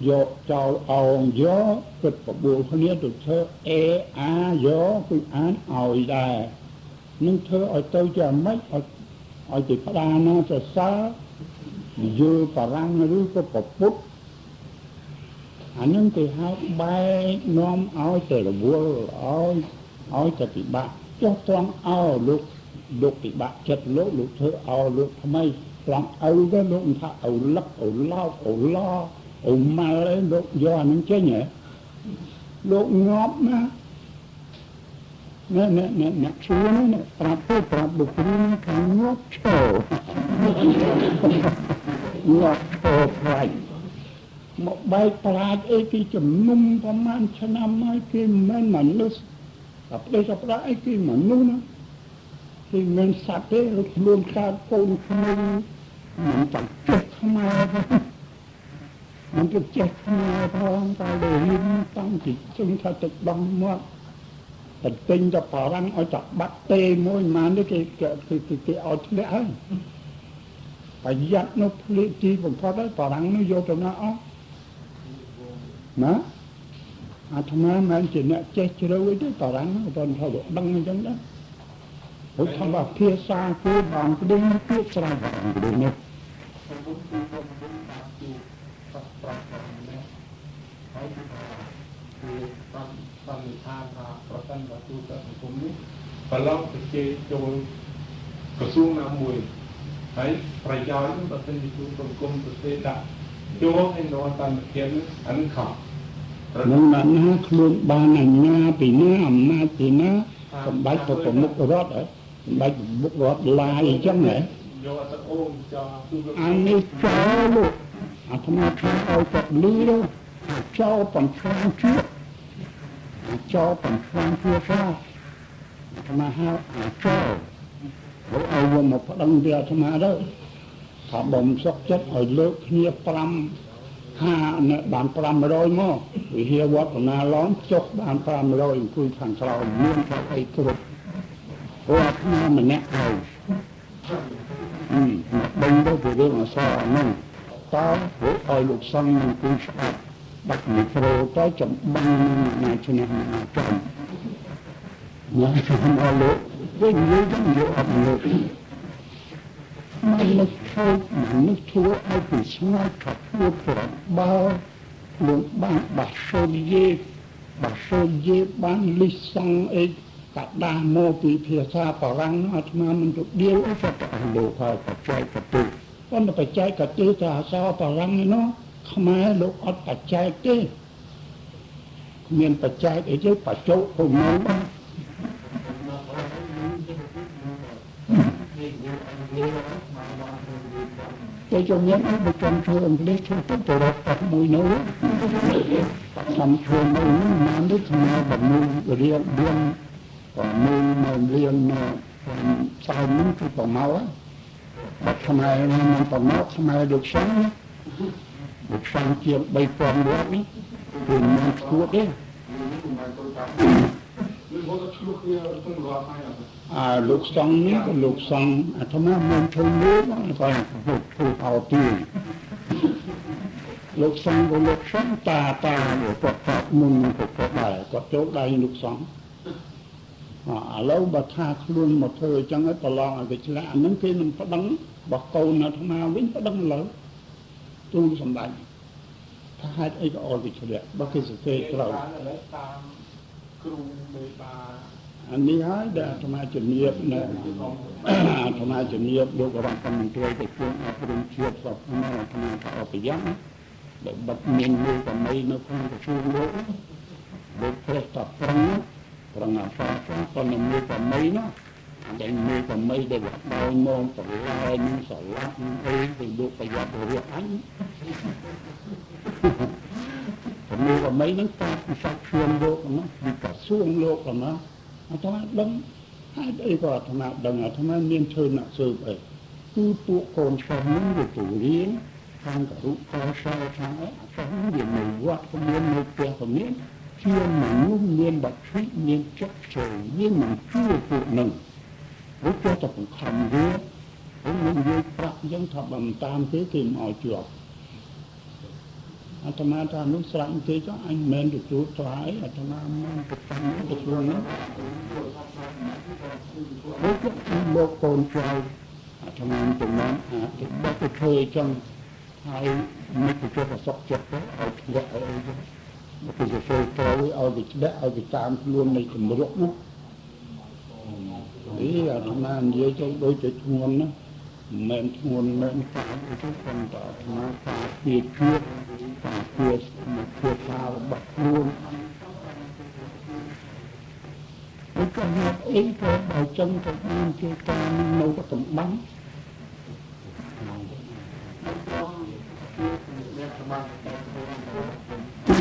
យកចោលអងយកគិតបបួលគ្នាទៅធ្វើអេអាយកគឺអានឲ្យដែរនឹងធ្វើឲ្យទៅជាម៉េចឲ្យគេផ្ដាណាសរសើរយល់បារាំងឬក៏ពពុទ្ធអានឹងគេហៅបែកនាំឲ្យទៅរវល់ឲ្យទៅពិបាកចុះត្រង់អោលោកលោកពិបាកចិត្តលោកលោកធ្វើអោលោកថ្មីត្រង់ឪទៅលោកថាឪលឹកឪឡោកឪឡឪម៉ាល់អីលោកយកអានឹងចេញហ៎លោកងាប់ណាណែណែអ្នកជួននេះប្រាប់ទៅប្រាប់លោកគ្រូថាងាប់ឈរងាប់ឈរប្រាច់មកបែកប្រាជ្ញអីគេជំនុំប្រហែលឆ្នាំហើយគេមិនមែនមនុស្សតែប្តីសប្តាហ៍អីគេមនុស្សណាគេមិនសត្វទេខ្លួនកើតកូនក្មេងមិនចង់ចេះខ្មែរមិនទៅចេះខ្មែរផងតែរៀនតាំងពីជឹងថាទឹកដោះមាត់តែទិញទៅបារាំងឲ្យតែបាត់ទេមួយម៉ាននេះគេគេគេឲ្យធ្លាក់ហើយប្រយ័ត្ននោះភ្លេចទីបំផុតហើយបារាំងនោះយកទៅណាអស់ណាអាត្មាមិនជាអ្នកចេះជ្រៅអីទេបារាំងប៉ុន្តែថាដឹងអញ្ចឹងដែរព្រោះថាភាសាគឺបងក្ដិញពាក្យស្រែបងក្ដិញនេះហើយគឺបានសន្និដ្ឋានថាប្រសិនបើទូទៅសង្គមនេះប្រឡងប្រជាចូលក្រសួងណាមួយហើយប្រយោជន៍បើសិនជាទូសង្គមប្រទេសដាក់ចូលឲ្យនរតាមធានអានឹងខុស នឹងណាខ្លួនបានអាញាពីណាអំណាចពីណាសម្ដេចប្រមុខរដ្ឋហ៎សម្ដេចប្រមុខរដ្ឋឡាយអញ្ចឹងហ៎ យកទៅអូមចោទូ អានេះចោលលោកអាត្មាថាឲ្យគាត់លឺចោលបំផ្លាញជាតិចោលបំផ្លាញជាតិសោះអាត្មាហៅអាចោលឲ្យវាមកប្តឹងវាអាត្មាទៅថាបំសុកចិត្តឲ្យលើកគ្នា5 5អ្នកបាន500មកវិហារវត្តបណ្ណាឡំចុះបាន500អង្គុយខាងក្រោមមានថាអីគ្រប់ព្រោះអាត្មាម្នាក់ឯងដឹងទៅពីរឿងអសរហ្នឹងតើពួកឲ្យលោកសង្ឃអង្គុយស្ដាប់បាច់មីក្រូទៅចំបាំងណាឈ្នះណាចំណាមកលោកវិញនិយាយទៅយកអត់លោកមនុស្សធ្វើមនុស្សធ្វើឲ្យពីស្ងាត់ថាធ្វើប្របើលោកបានបាសូយេបាសូយេបានលិះសង់អីកាដាស់មកពីភាសាបារាំងអាត្មាមិនទៅដៀវអីសត្វអស់លោកហើយបច្ចេកទេសប៉ុន្តែបច្ចេកទេសទៅអក្សរបារាំងឯនោះខ្មែរលោកអត់បច្ចេកទេគ្មានបច្ចេកអីទេបច្ចុប្បន្នបានតែជំនាញអីបើចង់ធ្វើអង់គ្លេសធ្វើទៅទៅរកតាក់មួយនៅសំធ្វើនៅណានេះខ្មែរបំមួយរៀង4 6មករៀងនៅសៅនោះគឺប្រមកបាត់ខ្មែរមិនប្រមកខ្មែរលោកសង្ឃលោកសង្ឃជាង3000វត្តនេះគឺមិនឈួតទេអាលោកសង្ឃនេះក៏លោកសង្ឃអាត្មាមិនធ្វើមួយគាត់លោកធ្វើអោទីលោកសង្ឃក៏លោកសង្ឃតាតាគាត់គាត់មុនគាត់គាត់ដែរគាត់ចូលដៃលោកសង្ឃឥឡូវបើថាខ្លួនមកធ្វើអញ្ចឹងឲ្យប្រឡងឲ្យគេឆ្លាក់អានឹងគេនឹងប្តឹងបើកូនអាត្មាវិញប្តឹងឥឡូវទូលសម្ដេចថាហេតុអីក៏អត់គេឆ្លាក់បើគេសរសេរត្រូវតាមគ្រូមេបាអានេះហើយដែលអាត្មាជំរាបនៅអាត្មាជំរាបលោករដ្ឋមន្ត្រីក្រសួងអប់រំជាតិសពថ្ងៃអាត្មាថាអបយ៉ាងដែលបិទមានមួយប្រមីនៅក្នុងក្រសួងលោកលោកព្រះតប្រឹងប្រឹងអសរប៉ុន្តែមួយប្រមីណាដែលមួយប្រមីដែលដល់មកប្រឡែងស្រឡាក់អីទៅលោកប្រយ័ត្នរស់អញមួយប្រមីហ្នឹងតាមពិសាឈាមលោកណាពីក្រសួងលោកណាអាត្មាដឹងហេតុអីក៏អាត្មាដឹងអាត្មាមានធ្វើអ្នកស៊ើបអីគឺពួកកូនសិស្សហ្នឹងវាទៅរៀនខាងករុកោសលខាងអីអាសិស្សហ្នឹងវានៅវត្តក៏មាននៅផ្ទះក៏មានជាមនុស្សមានបាក់ធីមានចិត្តផ្សេងមានមិនជឿពួកហ្នឹងព្រោះចេះតែបង្ខំវាព្រោះមិននិយាយប្រាប់អញ្ចឹងថាបើមិនតាមគេគេមិនឲ្យជាប់អាត្មាថានោះស្រាច់គេចុះអញមិនទទួលត្រាយអាត្មាមិនប្រកាន់ទៅខ្លួនហ្នឹងលោកកូនចៅអាត្មាចំណងអាទៅបត់ទៅធ្វើអញ្ចឹងហើយមិនទៅជាប្រសក់ចិត្តទៅឲ្យធ្លាក់ឲ្យអីចឹងមកគេសរសេរត្រូវឲ្យគេឆ្លាក់ឲ្យគេតាមខ្លួននៃគម្រប់នោះនេះអាត្មានិយាយទៅដូចជាធ្ងន់ណាមិនធ្ងន់មិនតាមអីទៅប៉ុន្តែអាត្មាការពារជាតិការពារភាសារបស់ខ្លួនឯកហេតុអីក៏បើចឹងទៅបានជាការនៅតែកំបាំង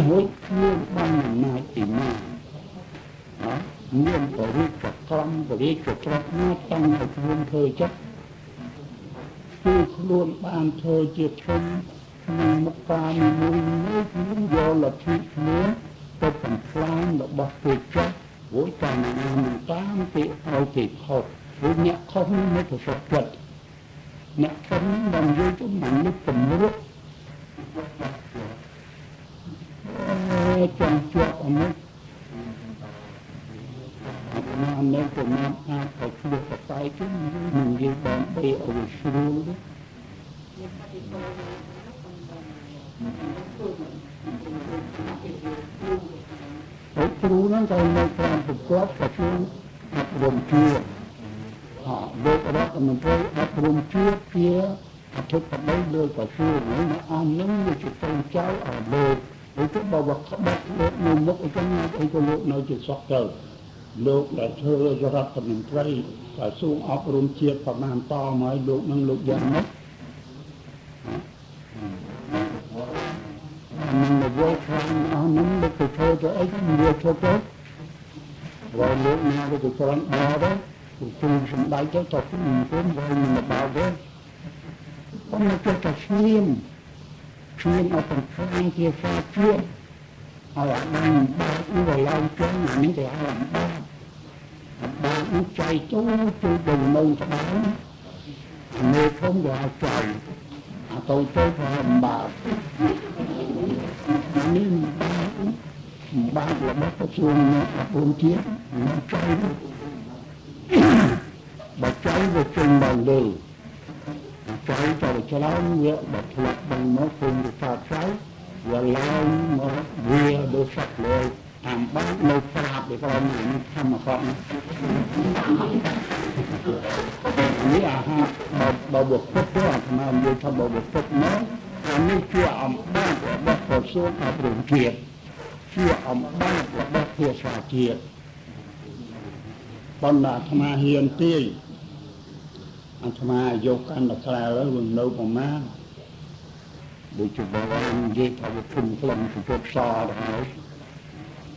រួចខ្លួនបានអំណាចពីណាមានបរិយាក្រមបរិយាក្រមណាតាំងឲ្យខ្លួនធ្វើចិត្តគឺខ្លួនបានធ្វើជាធំក្នុងមុខការមួយមួយខ្លួនយកលទ្ធិខ្លួនទៅបំផ្លាញរបស់គេចាស់រួចតាមនឹងតាមគេឲ្យគេខុសព្រោះអ្នកខុសនេះមិនប្រសពចិត្តអ្នកខុសនេះបាននិយាយទៅមនុស្សគម្រប់ចង់ជាប់អមុអាត្មានៅប្រមាណអាចឲ្យឆ្លោះបតៃជុំនិយាយដើម្បីឲ្យស្រួលទេហើយគ្រូហ្នឹងក៏នៅតាមប្រកបក្រសួងអប់រំជាតិលោករដ្ឋមន្ត្រីអប់រំជាតិជាអធិបតីលើក្រសួងហើយមកអស់ហ្នឹងវាជាកូនចៅអស់លោកហើយទៅបើក្បត់លោកនៅមុខអីចឹងអីក៏លោកនៅជាសក់ទៅ លោកដែលធ្វើរដ្ឋមន្ត្រីក្រសួងអប់រំជាតិប្រមាណតមកឲ្យលោកនឹងលោកយ៉ាងម៉េចនឹងមកវល់ខ្លាំងអស់នឹងលោកទៅធ្វើទៅអីវាឈប់ទៅបើលោកណាទៅត្រង់ដល់ទៅគឺសម្ដេចទៅតគុំគុំវាមិនបោទេប៉ុន្តែចេះតែស្ងៀមស្ងៀមអត់ទាំងខ្លាំងជាសាជាតិឲ្យអាបានបើកវាឡើងចឹងអានេះគេហៅអំបាអំបានោះចៃទូជួយដល់នៅក្បាលអាមេធំគេហៅចៃអាតូចទៅគេហៅអំបាអានេះអំបារបស់ក្រសួងអប់រំជាតិមិនចៃបើចៃវាចេញមកលើចៃទៅច្រើនវាបើធ្លាក់បងមកគុំទៅថាចៃវាឡើងមកវាដូចសត្វលើតាមបាក់នៅប្រាប់ពីក្រោមនេះធម្មកនេះនេះអាហារបើបុគ្គលទៅអាត្មានិយាយថាបើបុគ្គលមកអានេះជាអំបាក់របស់ក្រសួងអប់រំជាតិជាអំបាក់របស់ភាសាជាតិប៉ុន្តែអាត្មាហ៊ានទាយអាត្មាយកកាន់តែក្រាលហើយវានៅប្រមាណដូចជាបើនិយាយថាវាធំក្លំទៅជប់សទៅហើយ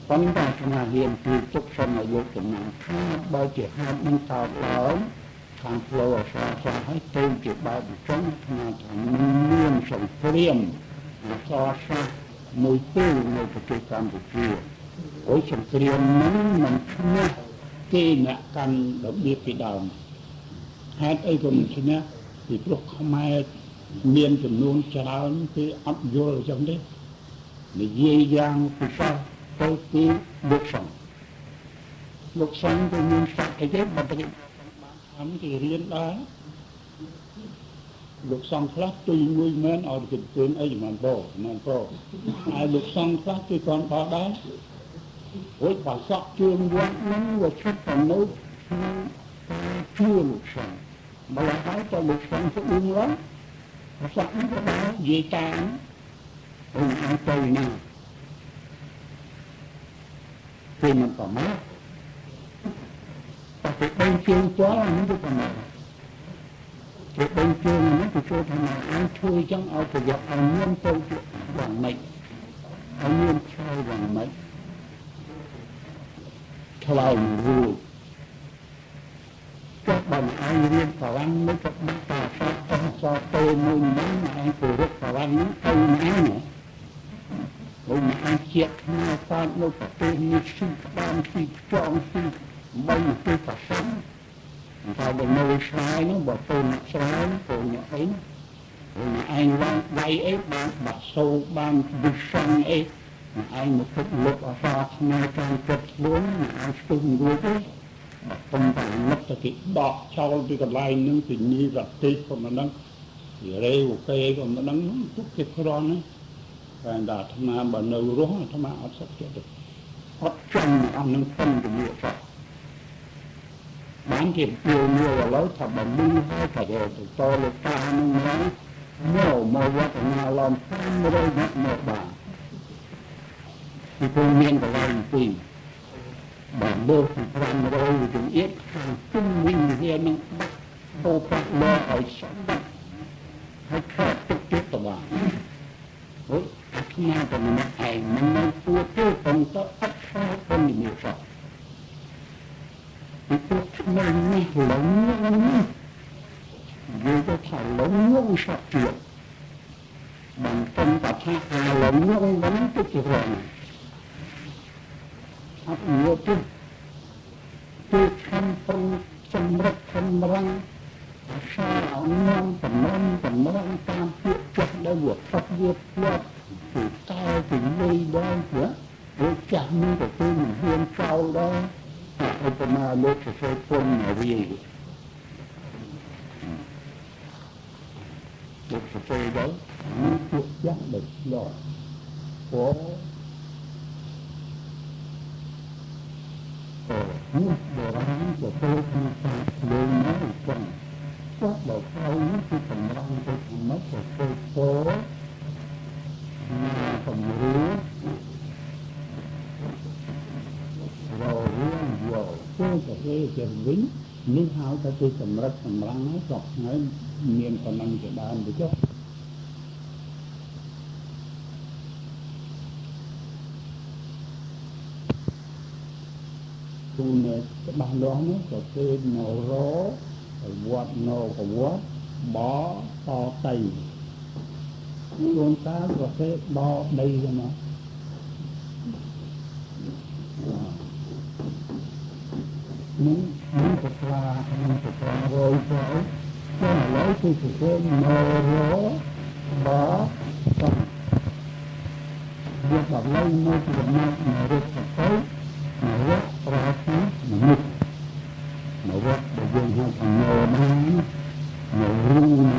ប៉ុន្តែអាត្មាហ៊ានទាយទុកសុំឲ្យលោកចំណាំថាបើជាហេតុនឹងកើតឡើងខាងផ្លូវអសរសាស្ត្រឲ្យទៅជាបែបអញ្ចឹងអាត្មាថាមានសង្គ្រាមអសរសាស្ត្រមួយពេលនៅប្រទេសកម្ពុជាអូយសង្គ្រាមនឹងមិនឈ្នះគេអ្នកកាន់របៀបពីដើមហេតុអីក៏មិនឈ្នះពីព្រោះខ្មែរមានចំនួនច្រើនគេអត់យល់អញ្ចឹងទេនិយាយយ៉ាងពិសេសទៅគឺលោកសង្ឃលោកសង្ឃគេមានសក្តិទេបើគេបានทำគេរៀនដែរលោកសង្ឃខ្លះទុយមួយមែនឲ្យគេជឿនអីមិនបមិនបហើយលោកសង្ឃខ្លះគេគាត់បដែរអូយបាសក់ជឿនវត្តហ្នឹងវាឈប់ទៅនៅក្នុងជឿលោកសង្ឃបើហើយទៅលោកសង្ឃទៅអ៊ំឡើងបាសក់ហ្នឹងក៏ដែរនិយាយតាមអូនអត់ទៅណាគេមិនប្រមាថតែគេបីជើងទាល់អានេះទៅប្រមាថគេបីជើងនេះទៅចូលថាអញធ្វើចឹងឲ្យប្រយោជន៍ឲ្យមានទៅយ៉ាងម៉េចឲ្យមានឆ្លើយយ៉ាងម៉េចឆ្លើយរួចចុះបើឯងរៀនបារាំងមិនក៏បាត់តាសតសតេមួយហ្នឹងឯងគោរពបារាំងហ្នឹងទៅណាអូនឯងជាតិខ្មែរកើតនៅប្រទេសនេះស៊ីក្តាមស៊ីខ្យងស៊ីបីប្រទេសប្រសិនតែបើនៅឆ្ងាយនោះបើទៅអ្នកឆ្ងាយទៅអ្នកអីឯងឡើងដៃអីបានបាក់សូបានវិសងអីឯងមកគិតលុបអសរខ្មែរតាមចិត្តខ្លួនឯងស្ទុះរួចទេបើប៉ុន្តែនឹកទៅគេដកចោលពីកន្លែងហ្នឹងពីនីរទេសក៏មិនដឹងពីរេវកេក៏មិនដឹងទុកគេក្រន់ហ្នឹងតែអាត្មាបើនៅរស់អាត្មាអត់សុខចិត្តទេអត់ចង់អស់នឹងប៉ុនជំនឿសោះបានគេពូមួឥឡូវថាបើលឺហើយថាទៅតលោកតានឹងមកមកវត្តណាឡំ500នាក់មកបានពីព្រោះមានកន្លែងពីរបើលើសពី500ជំអៀតខាងជុំវិញវានឹងបាក់តោបាក់លើឲ្យស្ដាប់ហើយខាត់ទឹកទៀតតបានអូអាត្មាតែម្នាក់ឯងមិននៅពួរទេប៉ុន្តែអត់ឆ្លើយប៉ុននេះសោះពីព្រោះក្មេងនេះលងនេះនិយាយទៅថាលងងសក់ទៀតបានប៉ុន្តែថាលងងមិនទៅជារងអត់យល់ទេគឺខំប្រឹងសម្រិតសម្រាំងអាសាអនំតំណតំណតាមពាក្យចាស់ដែលវាផុតវាផ្លាត់ពីកែពីលុយដែរព្រោះចាស់នេះក៏គឺមិនហ៊ានចោលដែរឧបមាលោកសរសេរពុនរាយលោកសរសេរដល់មានពាក្យចាស់ដែលឆ្លងព្រោះនោះបុរាណក៏ទៅក្នុងការលើមកចឹងគាត់ដល់ក្រោយនេះគឺកម្រងទៅធម្មក៏ទៅពោណាកម្រួររឿងយក សេចេះវិញនេះហៅថាគេសម្រិតសម្រាំងស្រុកថ្ងៃមានប៉ុណ្ណឹងជាដើមទៅចុះទូនៅច្បាស់លាស់នោះក៏គេនរវត្តនកវត្តបតតៃខ្លួនតាក៏គេបដីទៅមកនឹងនឹងប្រឡានឹងប្រឡារយទៅតែឥឡូវគឺគេនរបតវាបល័យមកពីដំណាក់នរទៅនរប្រថាមនុស្សនរដែលយើងហៅថានរណានរូណា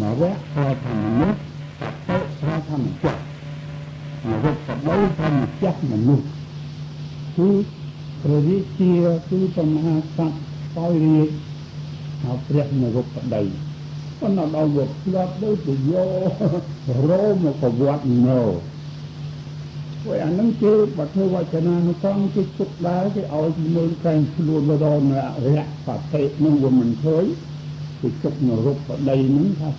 នរប្រថាមនុស្សតទៅប្រថាម្ចាស់នរបដីថាម្ចាស់មនុស្សគឺព្រះរាជាគឺព្រះមហាក្សត្រសោយរាជហៅព្រះនរបដីប៉ុន្តែដល់វាផ្លាត់ដូចទៅយករមកវត្តណោព្រោះអានឹងគេបើធ្វើវចនានុក្រមគេទុកដែរគេឲ្យមើលកែងខ្លួនទៅដល់នរៈបតិនឹងវាមិនឃើញគេទុកនរបដីនឹងថា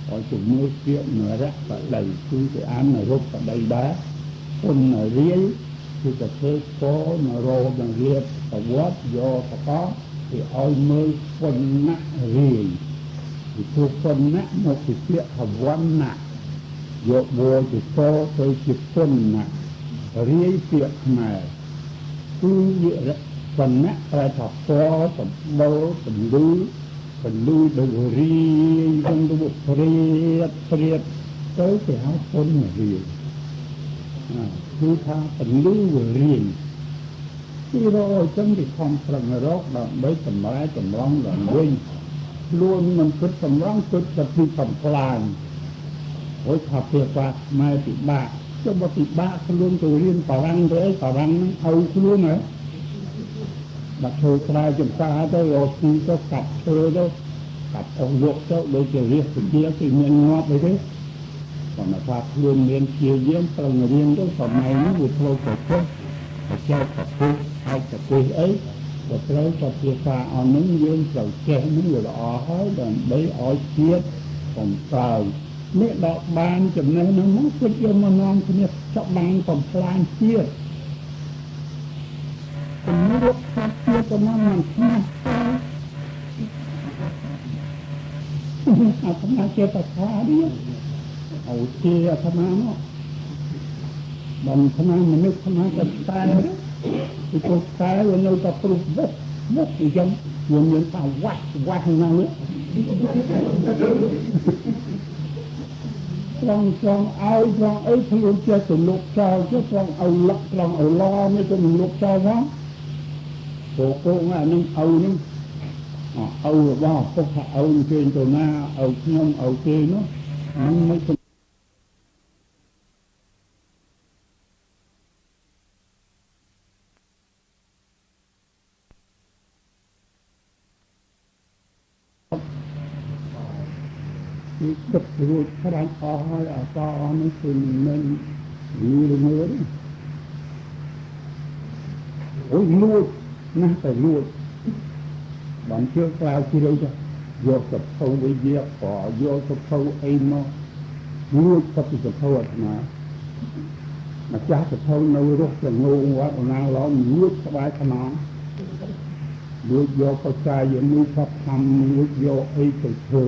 ឲ្យជំនួយពាក្យនរៈបដីគឺគេអាននរបដីដែរពុនរាយគឺទៅធ្វើកនរនឹងរៀបប្រវត្តិយកតកគេឲ្យមើលពុនរាយពីព្រោះពុនមកពីពាក្យថាវណ្ណៈយកវជាកទៅជាពុនរាយពាក្យខ្មែរគឺវិរៈវណ្ណៈប្រែថាពណ៌សម្បុរពន្លឺពន្លឺដូចរាយក្នុងទៅព្រាតព្រាតទៅគេហៅពុនរាយគឺថាពន្លឺវារាយគេរកឲ្យចឹងគេខំប្រឹងរកដើម្បីសម្រែតម្រង់ឡើងវិញខ្លួនមិនគិតសម្រង់គិតតែពីកំផ្លាញអូយថាភាសាខ្មែរពិបាកចុះបើពិបាកខ្លួនទៅរៀនបារាំងទៅអីបារាំងហ្នឹងឲ្យខ្លួនហ៎ដាក់ធ្វើស្រែចំការទៅរកស៊ីទៅកាប់ឈើទៅកាប់អស់លក់ទៅដូចជារាជជាគេមានងាប់អីទេគាត់ថាខ្លួនមានជាយាមប្រឹងរៀនទៅសម័យនេះវាត្រូវទៅចេះបច្ចេកទេសឯកទេសអីបើត្រូវតែភាសាអស់នឹងយើងត្រូវចេះនឹងវាល្អហើយដើម្បីឲ្យជាតិកំកើងនេះដល់បានចំណេះហ្នឹងមកគិតយកមកនាំគ្នាច្បាំងបំផ្លាញជាតិជំនួសថាជាតិទៅមកមិនស្មាស់ទៅអាត្មាជាបថានេះអូជាអាត្មាមកបំផ្លាញមនុស្សអាត្មាតែតែពីព្រោះតែវានៅតែព្រុសបុកបុកអញ្ចឹងវាមានថាវាស់វាស់ណាស់នេះត្រង់ត្រង់ឲ្យត្រង់អីខ្លួនចេះទៅលុបចោលចុះត្រង់ឲ្យលឹកត្រង់ឲ្យឡនេះទៅលុបចោលផងព្រោះគោអានឹងឲ្យនឹងឲ្យរបស់ពុកថាឲ្យគេទៅណាឲ្យខ្ញុំឲ្យគេនោះនឹងមិនគឺគិតរួចខ្រាច់អស់ហើយអសអស់នេះគឺមិនមែនយូរមើលអូយលួចណាស់តែលួចបានជឿក្លាវជ្រៅទៅយកសភៅវិយាក៏យកសភៅអីមកលួចទៅពីសភៅអាត្មាម្ចាស់សភៅនៅរស់ចងងវត្តណាឡំលួចក្បែរខ្នងលួចយកបច្ច័យមួយផាប់ខំលួចយកអីទៅធ្វើ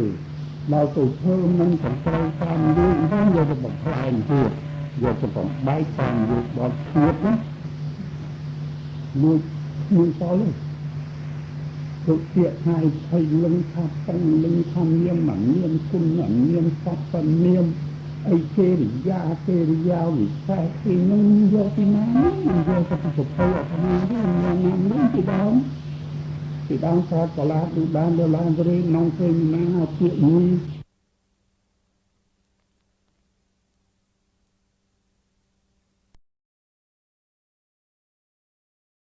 ដល់ទៅធ្វើនឹងត្រូវតាមលួចហ្នឹងយកទៅបំផ្លាញទៀតយកទៅបំបែកតាមលួចបត់ទៀតណាលួចមួយសល់ទេទុកពាក្យថាភ័យលឹងថាពងលឹងថានាមនាមគុណនាមសត្វនាមអីគេរិយាគេរិយាវិសេសអីនឹងយកពីណាយកទៅសភៅអាត្មានេះណាមពីដើមពីដើមសតកលាដូចបានលើឡើងទៅនងគេណាពាក្យនេះ